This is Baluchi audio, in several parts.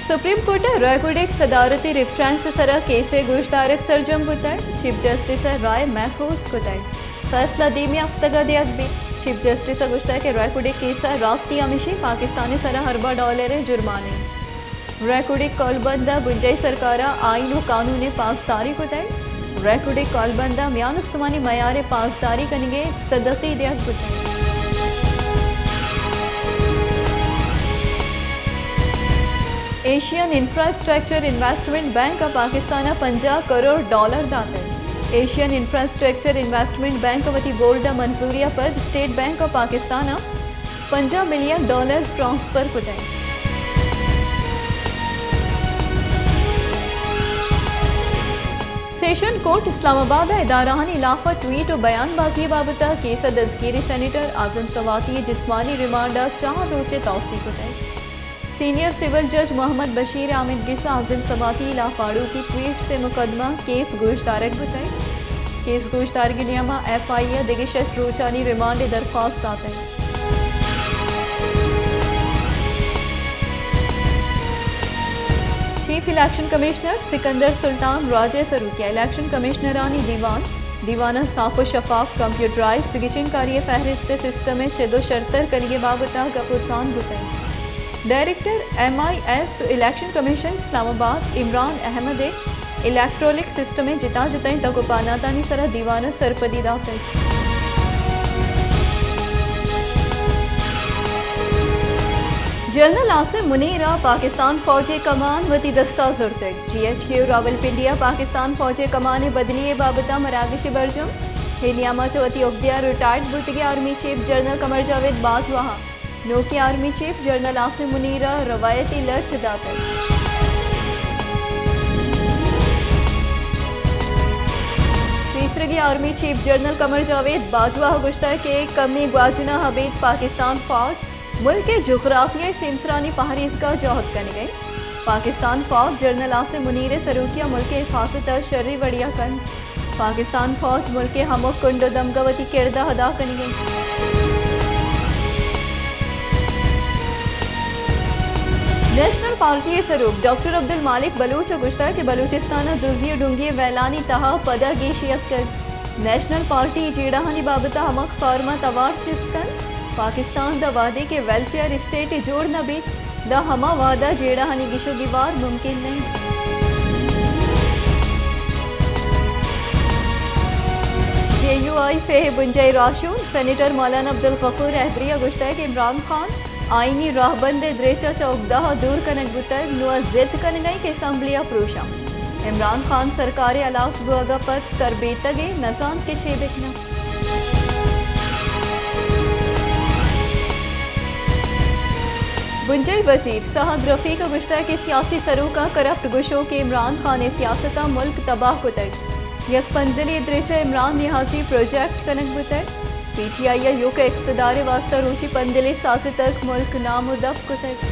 سپریم کورٹ ءَ ریکوڈک صدارتی ریفرنس ءِ سرا کیس ءِ گوشدارگ سرجم بوتگ، چیف جسٹس ءَ رائے محفوظ کتگ، فیصلہ دیمی ہفتگ ءَ دیگ بیت۔ چیف جسٹس ءَ گوشتگ کہ ریکوڈک کیس ءَ راستی ہمیشی پاکستان ءِ سرا ارباں ڈالر ءِ جرمانے۔ ریکوڈک کولبند ءَ بنجاہی سرکار ءَ آئین ءُ قانون ءِ پاسداری کتگ۔ ریکوڈک کولبند ءَ میان استمانی معیار ءِ پاسداری کنگ ءِ صدقی دیگ بوتگ۔ ایشین انفراسٹرکچر انویسٹمنٹ بینک ءَ پاکستان ءَ پنجاہ کروڑ ڈالر داتگ۔ ایشین انفراسٹرکچر انویسٹمنٹ بینک ءَ وتی بورڈ ءِ منظوری ءَ پد اسٹیٹ بینک آف پاکستان ءَ پنجاہ ملین ڈالر ٹرانسفر کتگ۔ سیشن کورٹ اسلام آباد ءَ ادارہانی لاف ءَ ٹویٹ ءُ بیان بازی ءِ بابت ءَ کیس ءَ دزگیری سینیٹر اعظم سواتی ءِ جسمانی ریمانڈ ءَ چار روچ ءِ توسیع کتگ۔ سینئر سول جج محمد بشیر آمید گس ءَ اعظم سواتی لاف آڑوکی ٹویٹس ءِ مقدمہ کیس گوشدارگ بوتگ۔ کیس گوشدارگ ءِ نیام ءَ ایف آئی اے ءَ دگہ شش روچانی ریمانڈ ءِ درخواست داتگ۔ چیف الیکشن کمشنر سکندر سلطان راج ءِ سروکی ءَ الیکشن کمشنرانی دیوان، دیوان ءَ ساپ ءُ شفاف کمپیوٹرائزڈ گچین کاری ءِ فہرست ءِ سسٹم ءِ چد ءُ شرتر کنگ ءِ بابت ءَ گپ ءُ تران بوتگ۔ Director M I S election commission Islamabad Imran Ahmed ءَ الیکٹرانک سسٹم ءِ جتا جتائیں تک ءُ پہناتانی سرا دیوان ءَ سرپدی داتگ۔ جنرل عاصم منیر ءَ پاکستان فوج ءِ کمان وتی دست ءَ زرتگ۔ جی ایچ کیو راولپنڈی ءَ پاکستان فوج ءِ کمان ءِ بدلی ءِ بابت ءَ مراگش ءِ برجم۔ اے نیام ءَ چہ وتی عہدے ءَ ریٹائرڈ بوتگیں آرمی چیف جنرل قمر جاوید باجوہ ءَ نوکیں army chief general Asim Munir ءَ روایتی لٹ داتگ۔ پیسریگیں آرمی چیف جنرل قمر جاوید باجوہ ءَ گوشتگ کہ کمی گواجنا ابید پاکستان فوج ملک ءِ جغرافیائی سیمسرانی پہریزگ ءَ جہد کنگ ءَ انت۔ پاکستان فوج جنرل عاصم منیر ءِ سروکی ءَ ملک ءِ حفاظت ءَ شری وڑیا کنت۔ پاکستان فوج ملک ءِ ہمک کنڈ ءُ دمگ ءَ وتی کرد ءَ ادا کنگ ءَ انت۔ نیشنل پارٹی ءِ سروک ڈاکٹر عبدالمالک بلوچ ءَ گوشتگ کہ بلوچستان ءَ دزی ءُ ڈنگی ءِ ویلانی تہا پدا گیشی اتکگ۔ نیشنل پارٹی جیڑہانی بابت ءَ ہمک فارم ءَ توار چست کنت۔ پاکستان داں وہدے کہ ویلفیئر اسٹیٹ جوڑ نہ بیت، داں ہما وہد ءَ جیڑہانی گیش ءُ گیوار ممکن نہ انت۔ جے یو آئی فیہ بنجاہی راہشون سینیٹر مولانا عبدالغفور ہیدری ءَ گوشتگ کہ عمران خان آئینی راہبند ءِ دریچ ءَ چہ اگدہ ءَ دور کنگ بوتگ، نوں آ زد کنگ ءَ انت کہ اسمبلی ءَ پروشاں۔ عمران خان سرکار ءِ ہلاس بوگ ءَ پد سر بیتگ ءُ نزانت کہ چے بکناں۔ بنجاہی وزیر سہد رفیق ءَ گوشتگ کہ سیاسی سروکاں کرپٹ گوشوک عمران خان ءِ سیاست ءَ ملک تباہ کتگ۔ یک پندلے دریچ ءَ عمران نیازی پروجیکٹ کنگ بوتگ۔ پی ٹی آئی ءَ ایوک ءَ اقتدار ءِ واستہ روچے پندلے سازتگ، ملک نام ءُ دپ کتگ۔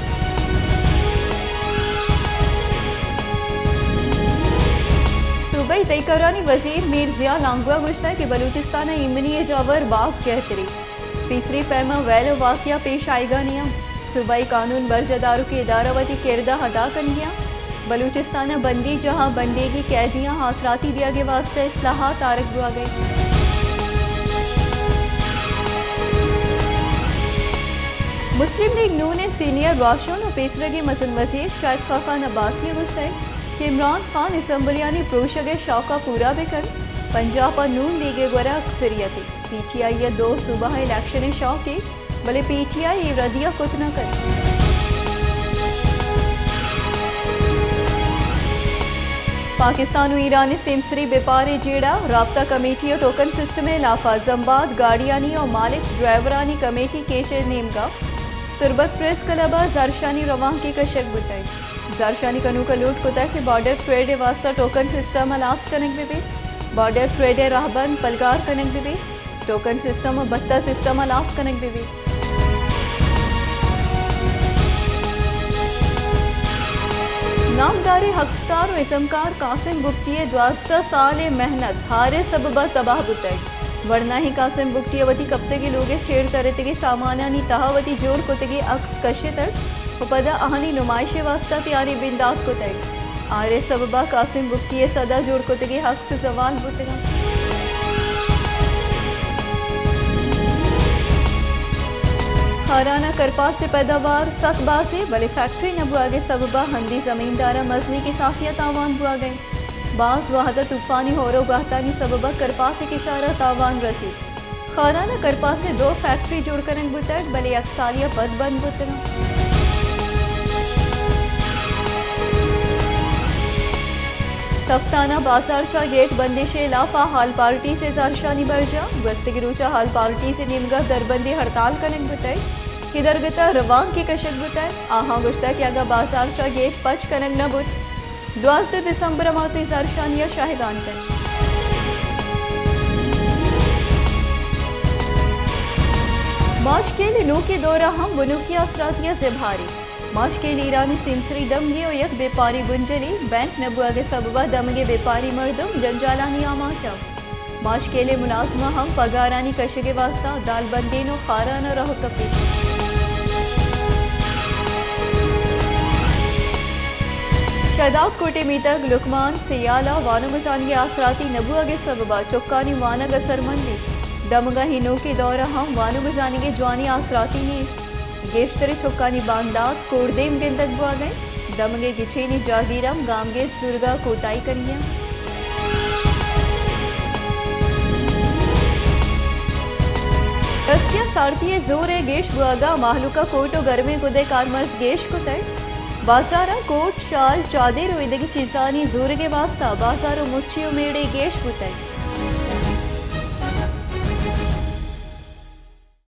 صوبائی تہی کارانی وزیر میر ضیاء لانگو ءَ گوشتگ کہ بلوچستان ءَ ایمنی ءِ جاور باز گہتری۔ پیسری پیم ءَ ویل ءُ واقعہ پیش آیگانی انت۔ صوبائی قانون برجاہ داروکیں ادارہ وتی کرد ءَ ادا کنگی انت۔ بلوچستان ءَ بندی جاہاں بندیگی قیدیاں آسراتی دیگ ءِ واستہ اصلاحات آرگ بوگ ءَ انت۔ مسلم لیگ نون ءِ سینئر راہشون ءُ پیسریگیں مزن وزیر شاہد خاقان عباسی ءَ گوشتگ کہ عمران خان اسمبلیانی پروشگ ءِ شوق ءَ پورا بہ کنت، پنجاب ءَ نون لیگ ءِ گورا اکثریتے۔ پی ٹی آئی ءَ دو صوبہ ءِ الیکشن ءِ شوقے، بلے پی ٹی آئی اے ردی ءَ کت نہ کنت۔ پاکستان ءُ ایران ءِ سیمسری بیپار ءِ جیڑہ، رابطہ کمیٹی ءُ ٹوکن سسٹم ءِ ہلاف ءَ زمباد گاڑیانی ءُ مالک ڈرائیورانی کمیٹی کیچ ءِ نیمگ ءَ۔ تربت پریس کلب ءَ زھرشانی روانکے کشگ بوتگ۔ زھرشانی کنوک ءَ لوٹ کتگ کہ بارڈر ٹریڈ ءِ واستہ ٹوکن سسٹم ہلاس کنگ بہ بیت، بارڈر ٹریڈ ءِ راہبند پلگار کنگ بہ بیت۔ ٹوکن سسٹم ءُ بھتہ سسٹم ہلاس کنگ بہ بیت۔ نامداریں ہکسکار ءُ ازمکار قاسم بگٹی ءِ دوازدہ سال ءِ محنت ہار ءِ سبب ءَ تباہ بوتگ۔ ورناہیں قاسم بگٹی ءَ وتی کپتگیں لوگ ءِ چیر ترتگیں سامانانی تہا وتی جوڑ کتگیں ہکس کشتگ۔ ءُ پدا آہانی نمائش ءِ واستہ تیاری بندات کتگ۔ آئرے سبب ءَ قاسم بگٹی ءِ سد ءَ جوڑ کتگیں عکس زوال بوتگ اَنت۔ خاران ءَ کرپاس ءِ پیداوار سک باز اِنت، بلے فیکٹری نہ بوہگ ءِ سبب ءَ ہندی زمیندار ءَ مزنیں کساسے ءَ تاوان بوہگ ءَ اِنت۔ باز وہد ءَ طوفانی ہور ءُ گہتانی سبب ءَ کرپاس ءِ کشار ءَ تاوان رسیت۔ خاران ءَ کرپاس ءِ دو فیکٹری جوڑ کنگ بوتگ، بلے یک سالے ءَ پد بند بوتگ اَنت۔ کفتان ءَ بازارچاہ گیٹ بندش ءِ ہلاف ءَ ہال پارٹیز ءِ زہرشانی برجاہ۔ گوستگیں روچ ءَ ہال پارٹیز ءِ نیمگ ءَ دربندی ہڑتال کنگ بوتگ کہ درگت ءَ روانکے کشگ بوتگ۔ آہاں گوشتگ کہ اگاں بازارچاہ گیٹ پچ کنگ نہ بوت، دوازدہ دسمبر ءَ ما وتی زہرشانی ءَ شاہدان کنیں۔ ماشکیل ءِ نوکیں دور ءَ ہم بنکی آسراتی ءَ زبہری۔ ماشکیل ایرانی سیمسری دمگے ءُ یک بیپاری بنجلے، بینک نہ بوہگ ءِ سبب ءَ دمگے بیپاری مردم جنجالانی آماچ اَنت۔ ماشکیل ءِ ملازماں ہم پگارانی کشگ ءِ واستہ دالبندین ءُ خاران ءَ راہ کپیت۔ شہداد کوٹ ءِ میتگ لقمان سیال ءَ وانگ ءُ زانگ ءِ آسراتی نہ بوہگ ءِ سبب ءَ چکانی وانگ اثرمندی۔ دمگاہی نوکیں دور ءَ ہم وانگ ءُ زانگ ءِ جوانیں آسراتی نیست۔ گیشتریں چکانی باندات کوردیم گندگ بوہگ ءَ اِنت۔ دمگ ءِ گچینی جاگیر ہم گامگیج زورگ ءَ کوتاہی کنگ ءَ اَنت۔ گرستیاں سارتی ءِ زور ءِ گیش بوہگ ءَ مہلوک ءَ کوٹ ءُ گرمیں گد ءِ کارمرز گیش کتگ۔ بازار ءَ کوٹ، شال، چادر ءُ ایدگہ چیزانی زورگ ءِ واستہ بازار ءُ مچی ءُ میڑے گیش بوتگ۔